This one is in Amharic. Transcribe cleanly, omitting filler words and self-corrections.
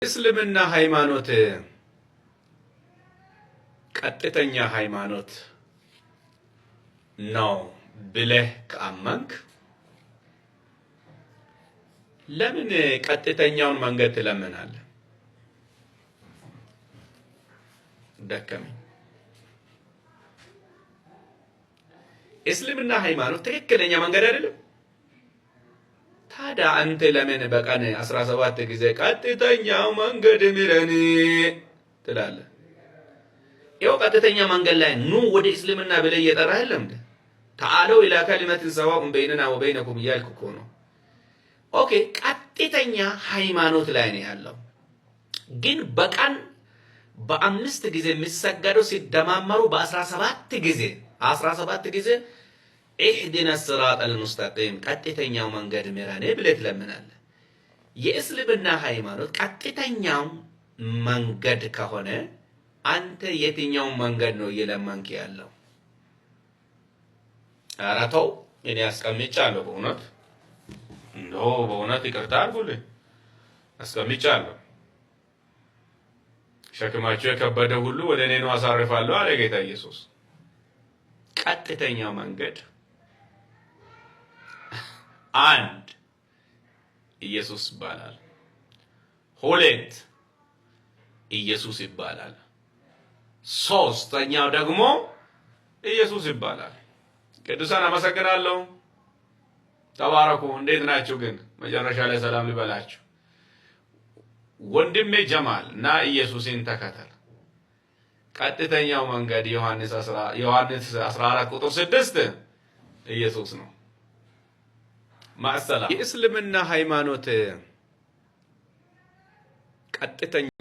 እስልምና ሃይማኖት ቀጥተኛ ሃይማኖት ነው ብለህ ከአመንክ ለምን ቀጥተኛውን መንገድ ትለምናለህ? ደከመኝ። እስልምና ሃይማኖት ትክክለኛ መንገድ አይደለም? ታዲያ አንተ ለምን በቀን 17 ጊዜ ቀጥተኛው መንገድ ምረን ትላለህ? ይኸው ቀጥተኛ መንገድ ላይ ኑ ወደ እስልምና ብለህ እየጠራህ የለም እንዴ? تعالوا إلى كلمة سواء بيننا وبينكم እያልክ እኮ ነው። Okay፣ ቀጥተኛ ሃይማኖት ላይ ነው ያለው። ግን በቀን በአምስት ጊዜ የሚሰገደው ሲደማመሩ በ17 ጊዜ 17 ጊዜ اهدنا الصراط المستقيم ቀጥተኛው መንገድ ምራን ብለህ ትለምናለህ። የእስልምና ሃይማኖት ቀጥተኛው መንገድ ከሆነ አንተ የትኛው መንገድ ነው እየለመንክ ያለው? ኧረ ተው፣ እኔ አስቀምጫለሁ። በእውነት እንደው በእውነት ይቅርታ አድርጉልኝ፣ አስቀምጫለሁ። ሸክማቸው የከበደ ሁሉ ወደ እኔ ነው አሳርፋለሁ አለ ጌታ ኢየሱስ። ቀጥተኛው መንገድ አንድ ኢየሱስ ይባላል። ሁለት ኢየሱስ ይባላል። ሶስተኛው ደግሞ ኢየሱስ ይባላል። ቅዱሳን አመሰግናለሁ። ተባረኩ። እንዴት ናችሁ ግን? መጨረሻ ላይ ሰላም ልበላችሁ። ወንድሜ ጀማል እና ኢየሱስን ተከተል። ቀጥተኛው መንገድ ዮሐንስ 14 ቁጥር 6 ኢየሱስ ነው። ማዕሰላም። የእስልምና ሃይማኖት ቀጥተኛ